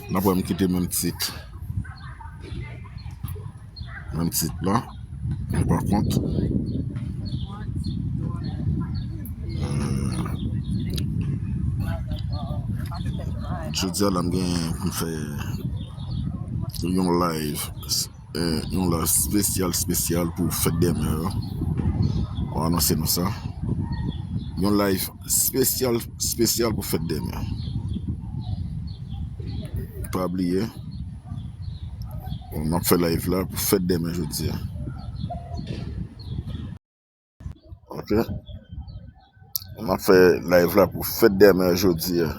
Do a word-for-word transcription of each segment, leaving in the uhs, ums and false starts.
N ap wè m kite menm tit. Menm tit la. Men pa kont. Euh, jodi a la, m gen pou m fè yon live, eh, yon live spesyal, spesyal pou fèt dè mè yo. Mwen anonse nou sa. Yon live spesyal, spesyal pou fèt dè mè. Pa bliye, n ap fè live la pou fèt dè mè jodi a. Ok. N ap fè live la pou fèt dè mè jodi a.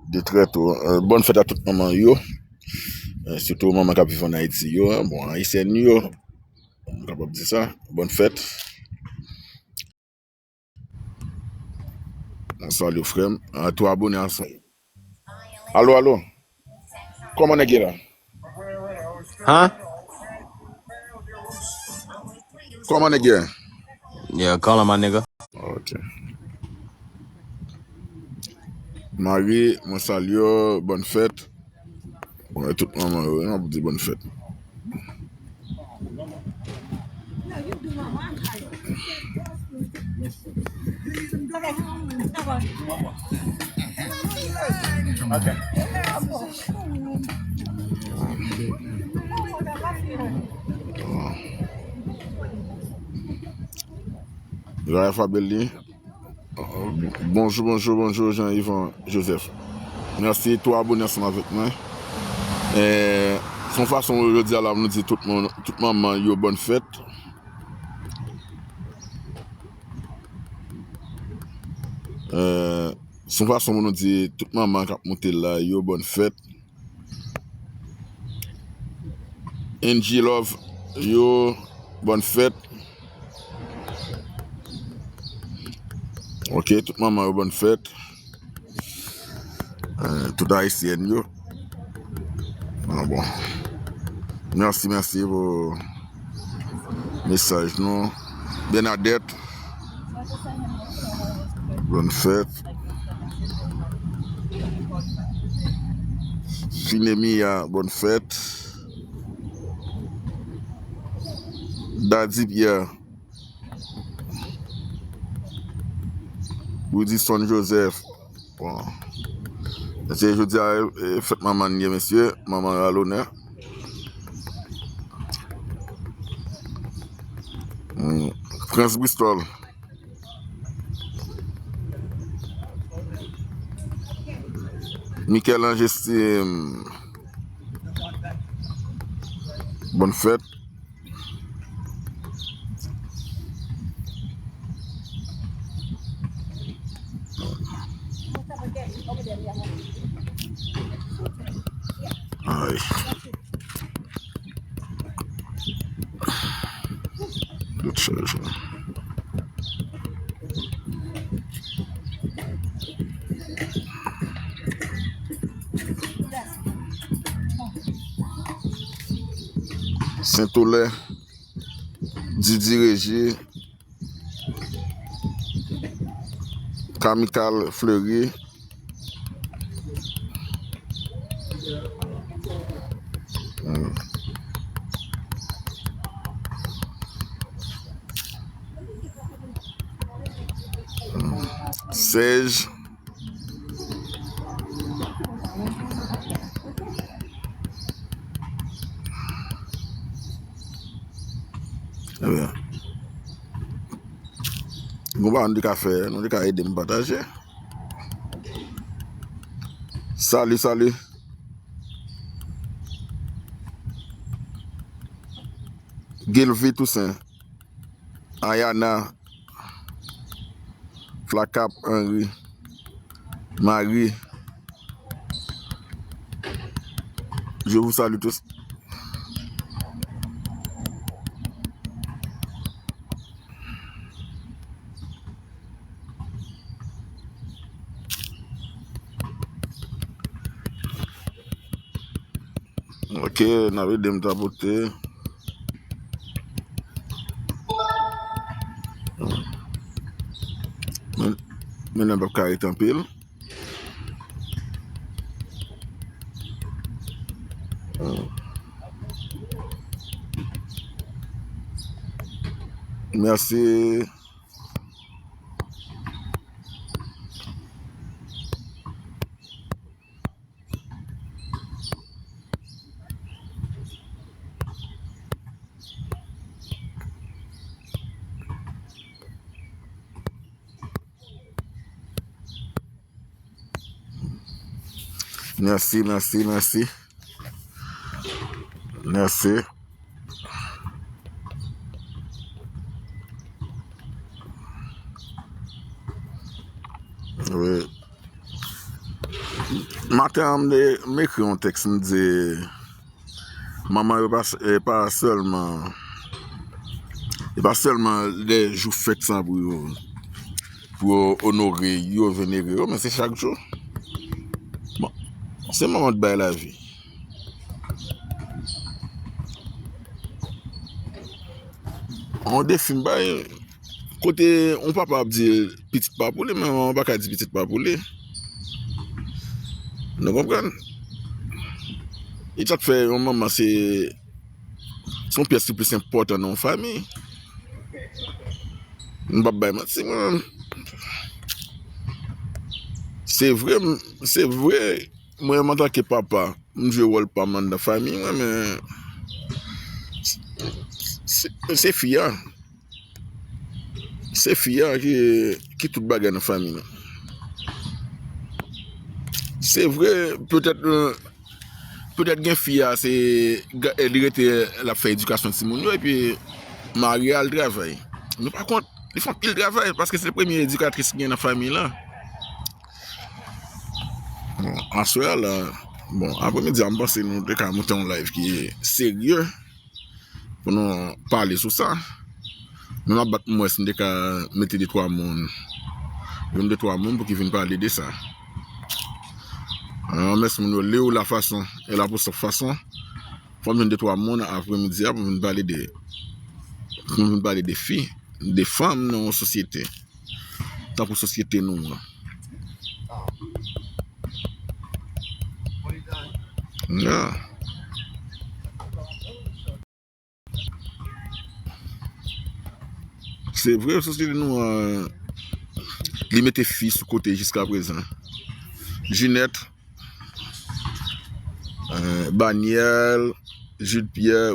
De trè to. Euh, bòn fèt a tout manman yo. Euh, sitou manman k ap viv ann Ayiti yo, hein. Bon, ayisyèn yo, m kapab di sa. Bòn fèt. Mwen salye w, frè m. Ah, tou abone ansanm. Alo, alo. Kòman nèg ye la? Huh? Kòman nèg ye? Yeah, call him, my nigga. Ok. Marie, mwen salye w, bòn fèt. Bon, e tout manman yo, n ap di bòn fèt. Rafa Belly. Bonjou, bonjou, bonjou, Jean Yvan Joseph. Mèsi tou abone ansanm avèk mwen. Eh, se yon fason jodi a la pou nou di tout moun, tout manman yo bòn fèt. Eh, se yon fason pou nou di tout manman k ap moute la yo bòn fèt. Angie Love, yo, bòn fèt. Ok, tout manman yo, bòn fèt. Eh, tout ayisyèn yo. Ah, bon. Mèsi, mèsi pou mesaj nou. Bernadette, bòn fèt. Finemia, bòn fèt. Daddy Pierre. Woodison Joseph. Bon. Mesye, jodi a, e, fèt manman n ye, mesye. Manman yo alonè. Hmm. Prince Bristol. Michel Ange Sim. Bòn fèt. Ay. Lòt chaj la. Sentolè, Didi Reji, Kamikal Fleury. Hmm. Hmm. Sèj. Ebyen, gon bagay nou te ka fè, nou te ka ede m pataje. Salut, salut. Gilvy Toussaint. Ayana, Flacap Henry, Marie, je vous salue tous. Ok, n ap ede m tapote. Men, men n ap ka rete anpil. Mèsi. Mèsi, mèsi, mèsi. Mèsi. Wi. Maten an, m de, m ekri yon tèks, m di, manman yo pa, e pa sèlman, e pa sèlman lè jou fèt sa pou yo, pou yo onore yo, venere yo, men se chak jou. Bon, se manman k bay lavi. Yon defi m bay, kote yon papa ap di pitit pa pou li, men manman pa ka di pitit pa pou li. Nou konprann? E sa k fè yon manman se, se yon pyès ki plis enpòtan nan yon fanmi. M p ap bay manti, mwen. Se vre, m, se vre, mwen menm antanke papa, m jwe wòl pa m anndan fanmi mwen, men se, se fi a. Se fi a ki, ki tout bagay nan fanmi nou. Se vre, petèt, euh, petèt gen fi a, se, ga-, li rete, l ap fè edikasyon timoun yo, epi mari a al travay. Nou pa kont, li fè anpil travay, paske se premye edikatris ki gen nan fanmi lan. Bon, aswè a la, bon, apremidi a, m panse nou te ka monte yon live ki serye pou nou pale sou sa. Men m ap bat m wè si m te ka mete de twa moun, jwenn de twa moun pou ki vin pale de sa. An, mèsi moun yo, Leo Lafason e Lapousòf Fason. Fò m jwenn de twa moun apremidi a pou m vin pale de, pou m vin pale de fi, de fanm nan yon sosyete. Tankou sosyete nou an. Ya. Se vre, sosyete nou an, li mete fi sou kote jiska prezan. Jinèt, euh, Banièl, Jude Pierre,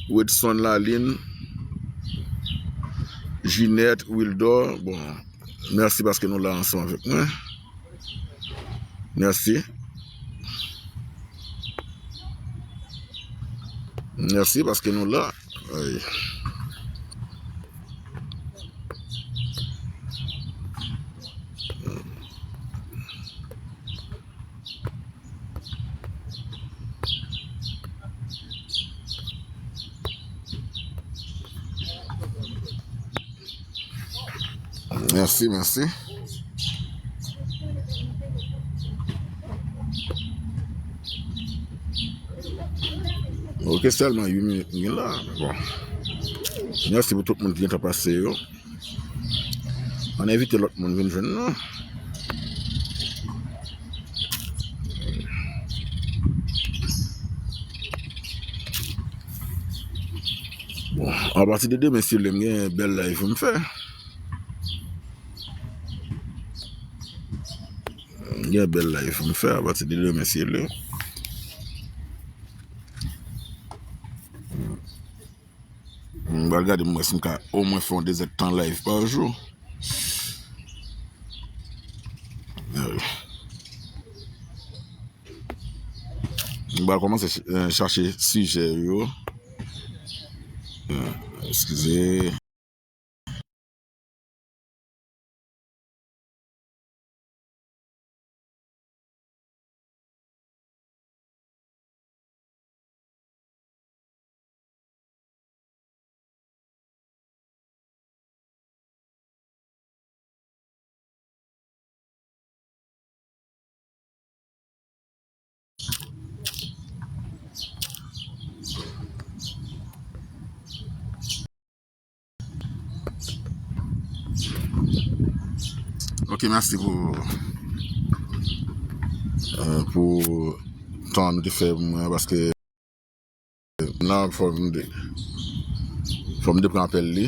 Wedson Laline, Jinèt, Wildor. Bon, mèsi paske nou la ansanm avèk mwen. Mèsi. Mèsi paske nou la. Ay. Mèsi, mèsi. Ok, sèlman uit minit m gen la, men bon. Mèsi pou tout moun ki gentan pase yo. Ann envite lòt moun vin jwenn nou. Bon, apati de demen, si Dye vle, m gen bèl live pou m fè. M gen bèl live pou m fè apati de demen, si Dye vle. M pral gade m wè si m ka omwen fè yon dezèdtan live pa jou. M pral kòmanse ch-, eh, chache sijè yo. Eh, eskize. Ok, mèsi pou, eh, pou tan nou te fè pou mwen, paske Nan fò m de, fò m de pran apèl li.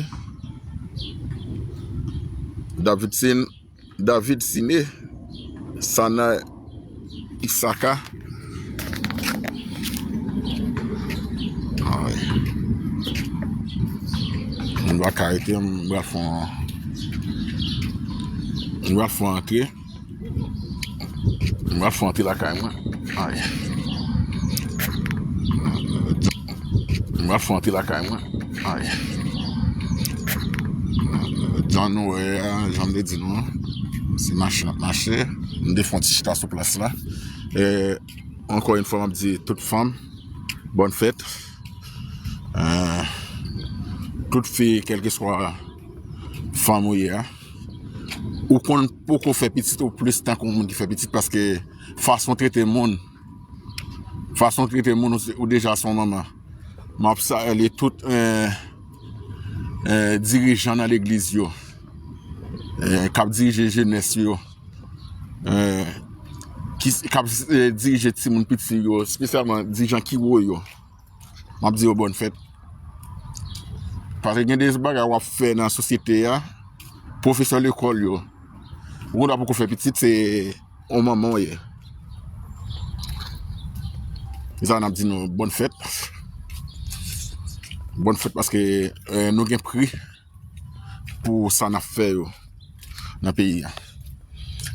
Davidson, David Sine, Sana Isaka. Ay. M pa ka rete, m pral fè yon, m pral fè yon antre. M pral fè yon antre lakay mwen. Ay. M pral fè yon antre lakay mwen. Ay. Jan nou wè a, jan m te di nou an, se mache n ap mache. M te fè yon ti chita sou plas la. E, ankò yon fwa, m ap di tout fanm, bòn fèt. E, tout fi, kèlkeswa fanm ou ye a, ou konn poko fè pitit ou plis tankou yon moun ki fè pitit, paske fason w trete moun, fason w trete moun, ou, ou deja se yon manman. M ap salye tout, e, e, dirijan nan legliz yo, e, k ap dirije jenès yo, e, ki, k ap, e, dirije timoun piti yo, espesyalman dirijan kiwo yo. M ap di yo bòn fèt. Paske gen de bagay w ap fè nan sosyete a, pwofesè lekòl yo. Ou konn w poko fè pitit, se yon manman w ye. Se sa n ap di nou bòn fèt. Bòn fèt paske, e, nou gen pri pou sa n ap fè yo nan peyi a.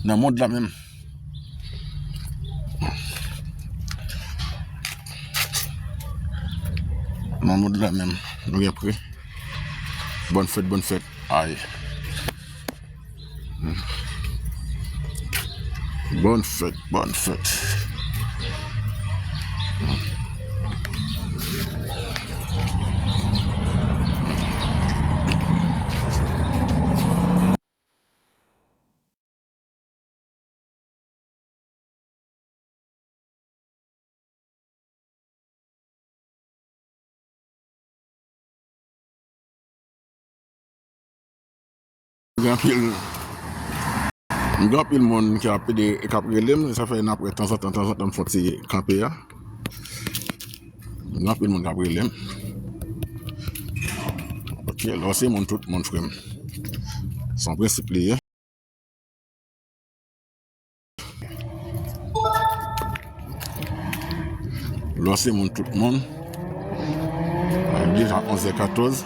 Nan mond la menm. Nan mond la menm. Nou gen pri. Bòn fèt, bòn fèt. Ay. Bòn fèt, bòn fèt. Gen anpil, gen anpil moun k ap ede, k ap rele m, sa fè n ap wè tanzantan, tanzantan m fè yon ti kanpe a. Gen anpil moun k ap rele m. Ok, lè w se moun, tout moun, frè m. Se yon prensip li ye. Lè w se moun, tout moun. Deja onz è katòz.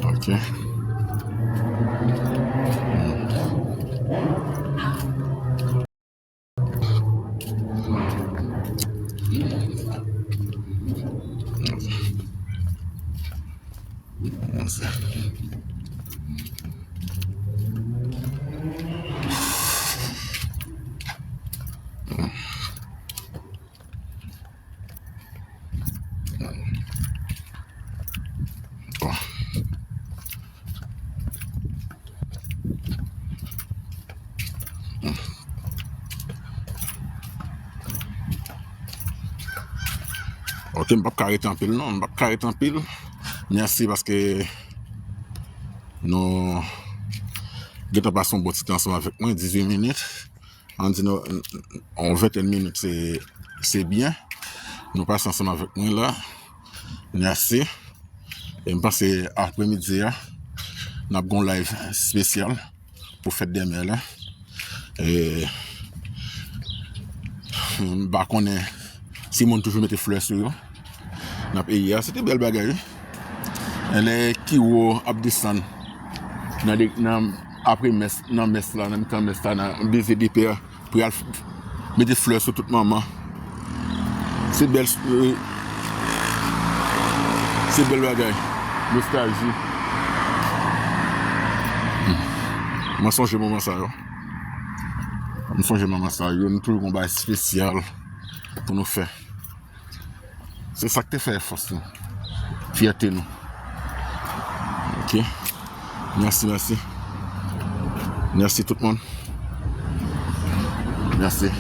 Ok. Ok, m p ap ka rete anpil non, m p ap ka rete anpil. Mèsi paske nou gentan pase yon bon ti tan ansanm avèk mwen, dizuit minit. Ann di nou, yon ventèn minit, se, se byen. Nou pase ansanm avèk mwen la. Mèsi. E m panse aprèmidi a, n ap gen yon live espesyal pou fèt dè mè la. E, m pa konnen si moun toujou mete flè sou yo. Nan peyi a, se te bèl bagay, wi. Lè kiwo ap desann nan, nan apre mès, nan mès la, nan mitan mès la, nan beze de pè, pou y al mete flè sou tout manman. Se bèl, se bèl bagay. Nostalji. Mwen sonje moman sa yo. Mwen sonje moman sa yo. Nou toujou gon bagay espesyal pou nou fè. Se sa k te fè fòs nou, fyète nou. Ok. Mèsi, mèsi. Mèsi tout moun. Mèsi.